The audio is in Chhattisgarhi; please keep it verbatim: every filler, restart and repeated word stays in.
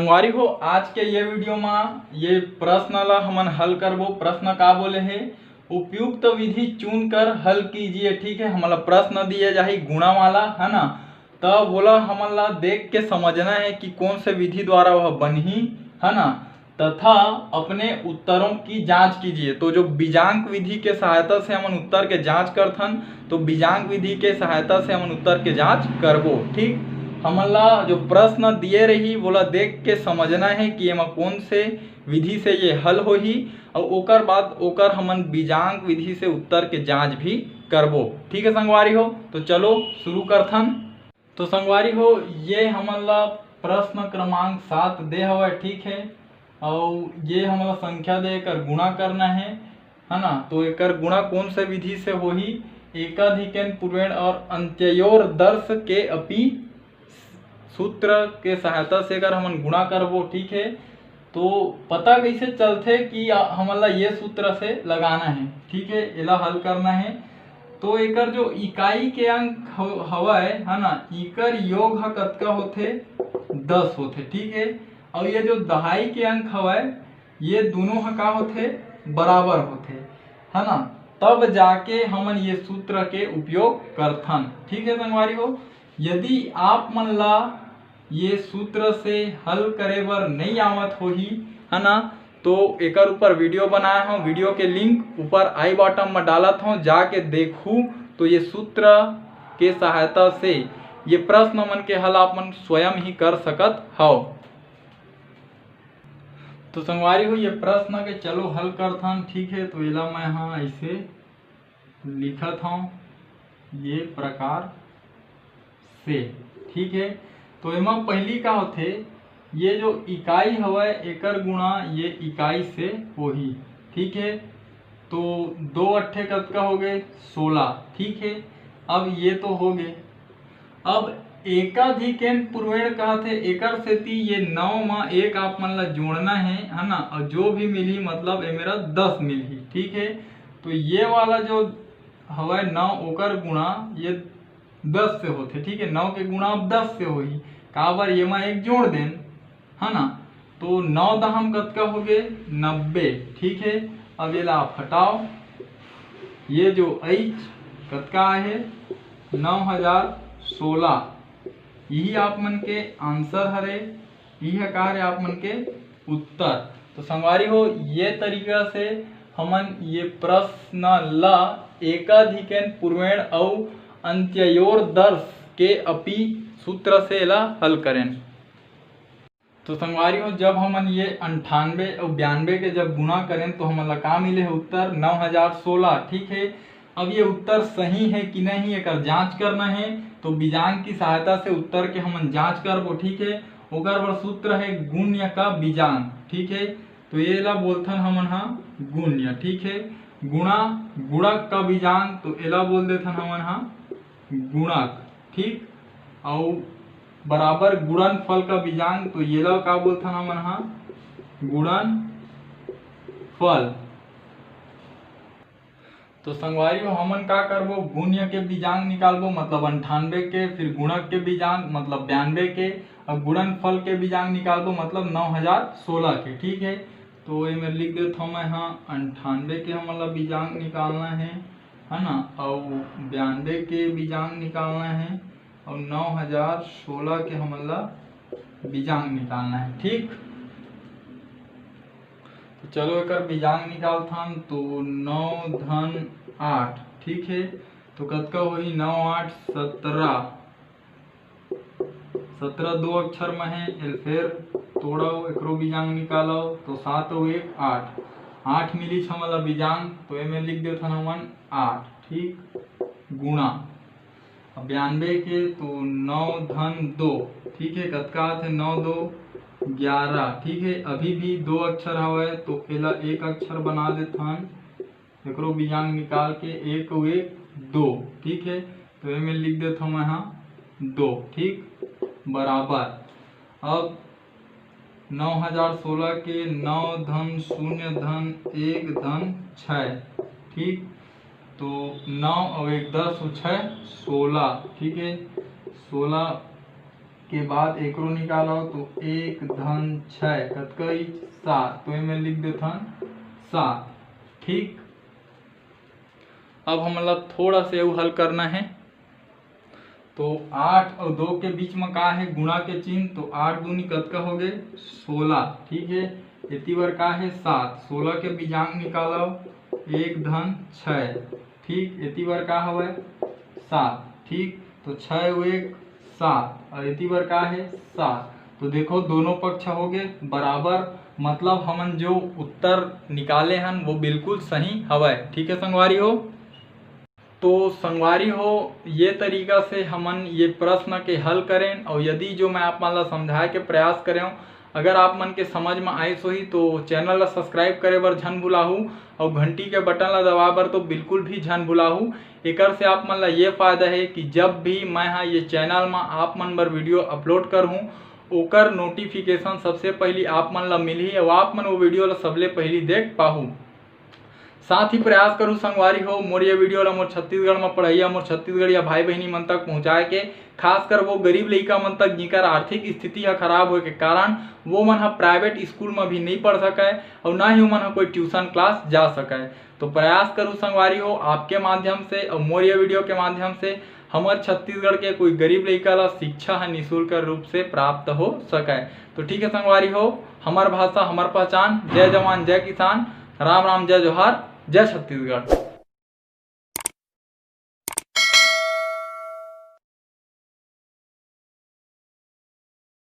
संगवारी हो, आज के ये वीडियो मा ये प्रश्न ला हमन हल करबो। प्रश्न का बोले हे, उपयुक्त विधि चुन कर हल कीजिए। ठीक है, हमला प्रश्न दिए जाही गुणा वाला, है ना, तब वोला हमन ला देख के समझना है कि कौन से विधि द्वारा वह बनही, है ना, तथा अपने उत्तरों की जांच कीजिए। तो जो बीजांक विधि के सहायता से हमन उत्तर के जांच करथन, तो बीजांक विधि के सहायता से हमन उत्तर के जांच करबो। ठीक, हमन ला जो प्रश्न दिए रही, वोला देख के समझना है कि एमा कौन से विधि से ये हल होही, और ओकर बाद ओकर हमन बीजांक विधि से उत्तर के जांच भी करबो। ठीक है संगवारी हो, तो चलो शुरू करथन। तो संगवारी हो, ये हमन ला प्रश्न क्रमांक सात दे हवय, ठीक है, और ये हमन ला संख्या दे कर गुणा करना है, है ना। तो एकर गुणा कौन से विधि से होही? एकाधिकेन पूर्वेण और अंत्योर्दर्श के अपि सूत्र के सहायता से अगर हमन गुणा करबो, ठीक है, तो पता कैसे चलथे कि आ, हमन ला ये सूत्र से लगाना है, ठीक है, एला हल करना है। तो एकर जो इकाई के अंक हव-, हवय, है ना, इकर योग ह कतका होथे? दस होथे, ठीक है। और ये जो दहाई के अंक हवय, ये दोनों ह का होथे? बराबर होथे, है ना। तब जाके हमन ये सूत्र के उपयोग करथन, ठीक है संगवारी हो। यदि आप मन ला ये सूत्र से हल करे बर नहीं आवत होही, है ना, तो एकर ऊपर वीडियो बनाए हूँ, वीडियो के लिंक ऊपर आई बटन में डालत हूँ, जाके देखू। तो ये सूत्र के सहायता से ये प्रश्न मन के हल आप मन स्वयं ही कर सकत हव। तो संगवारी हो, ये प्रश्न के चलो हल करथन, ठीक है। तो एला मैं हाँ ऐसे लिखत हूँ ये प्रकार से, ठीक है। तो एमा पहली का होथे, ये जो इकाई हवय एकर गुणा ये इकाई से होही, ठीक है। तो दो अट्ठे कतका हो गए? सोलह, ठीक है। अब ये तो हो गए, अब एकाधिकेन पूर्वेण कहत हे, एकर सेती ये नौ म एक आप मन ला जोड़ना हे, है ना, और जो भी मिलही मतलब ये मेरा दस मिलही, ठीक है। तो ये वाला जो हवय नौ, ओकर गुणा ये दस से होथे, ठीक है, नौ के गुणा अब दस से होही, काबर ये म एक जोड़ देन, है ना। तो नौ दहम कतका हो गए? नब्बे, ठीक है। अब ये ला आप हटाओ, ये जो एच कतका आए हे? नौ हजार सोलह। यही आप मन के आंसर हरे, यही का हरे आप मन के उत्तर। तो संगवारी हो, ये तरीका से हमन ये प्रश्न ला एकाधिकेन पूर्वेण अउ अंत्योर्दर्श के अपि सूत्र से एला हल करेन। तो संगवारी हो, जब हमन ये अंठानबे अउ बयानबे के जब गुणा करेन तो हमन ला का मिले हे? उत्तर नौ हजार सोलह, ठीक है। अब ये उत्तर सही है कि नहीं, एकर जांच करना है। तो बीजांक की सहायता से उत्तर के हमन जांच करबो, ठीक है। ओकर बर सूत्र है गुण्य का बीजांक, ठीक है। तो ये ला बोलथन हमन हा गुण्य, ठीक है। गुणा, गुणक का बीजांक, तो एला बोल देथन हमन हा गुणक, ठीक। अउ बराबर गुणनफल का बीजांक, तो ये ला का बोलथन हमन हा गुणनफल। तो संगवारी हो, हमन का करबो, गुण्य के बीजांक निकालबो, मतलब अंठानबे के, फिर गुणक के बीजांक, मतलब बयानबे के, और गुणनफल के बीजांक निकालबो, मतलब नौ हजार सोलह के, ठीक है। तो ये में लिख देत हूँ मैं हाँ, अंठानबे के हमन ला बीजांक निकालना है, है ना, और बयानबे के बीजांक निकालना है, और नौ हजार सोलह के हमन ला बीजांक निकालना है, ठीक। तो चलो एकर बीजांग निकालथन, तो नौ धन आठ, ठीक है, तो कतका होही? नौ आठ सत्रह, सत्रह दो अक्षर में है, एल फेर तोड़ो, एकरो बीजांग निकालो, तो सात अउ एक आठ, आठ मिली हमन ला बीजांग, तो एमे लिख देथन हमन आठ, ठीक, गुणा अब बयानबे के तो नौ धन दो, ठीक है, कतका आथे? नौ दो ग्यारह, ठीक है। अभी भी दो अक्षर हवय तो एला एक अक्षर बना देथन, एकरो बीजांग निकाल के एक अउ एक दो, ठीक है। तो एमे लिख देथन मैं हा दो, ठीक, बराबर। अब नौ हजार सोलह के नौ धन शून्य धन एक धन छः, ठीक, तो नौ अउ एक दस अउ छः सोलह, ठीक है, सोलह के बाद एकरो निकालो तो एक धन छः, कतका होइस? सात। तो एमे लिख देथन सात। ठीक, अब हमन ला थोड़ा से अउ हल करना है। तो आठ और दो के बीच में का है? गुणा के चिन्ह। तो आठ दूनी कतका हो गए? सोलह। ठीक है, एती बर का है? सात। सोलह के बीजांग निकालो, एक धन छः। ठीक, एती बर का हवय? सात। ठीक, तो छः एक सात, और एती बर का है? सात। तो देखो, दोनों पक्ष हो गए बराबर, मतलब हमन जो उत्तर निकाले हन वो बिल्कुल सही हवय। ठीक है संगवारी हो, तो संगवारी हो, ये तरीका से हमन ये प्रश्न के हल करेन। और यदि जो मैं आप मन ला समझाए के प्रयास करेंव, अगर आप मन के समझ में आइस होही तो चैनल ला सब्सक्राइब करे बर झन भुलाहू और घंटी के बटन ला दबाए बर तो बिल्कुल भी झन भुलाहू। एकर से आप मन ला ये फायदा है कि जब भी मैं हा ये चैनल में आप मन बर वीडियो अपलोड करहूँ, ओकर नोटिफिकेशन सबसे पहली आप मन ला मिलही और आप मन वो वीडियो ला सबले पहली देख पाहू। साथ ही प्रयास करू संगवारी हो, मोर ये वीडियो ला मोर छत्तीसगढ़ में पढ़इया, मोर छत्तीसगढ़िया भाई बहिनी मन तक पहुँचाए के, खासकर वो गरीब लइका मन तक जिकर आर्थिक स्थिति ह खराब होए के कारण वो मन ह प्राइवेट स्कूल में भी नहीं पढ़ सकय और ना ही ओमन ह कोई ट्यूशन क्लास जा सकय। तो प्रयास करू संगवारी हो, आपके माध्यम से और मोर ये वीडियो के माध्यम से हमर छत्तीसगढ़ के कोई गरीब लइका ला शिक्षा ह निशुल्क रूप से प्राप्त हो सकय। तो ठीक है संगवारी हो, हमर भाषा हमर पहचान। जय जवान जय किसान, राम राम जय जोहार, जय छत्तीसगढ़।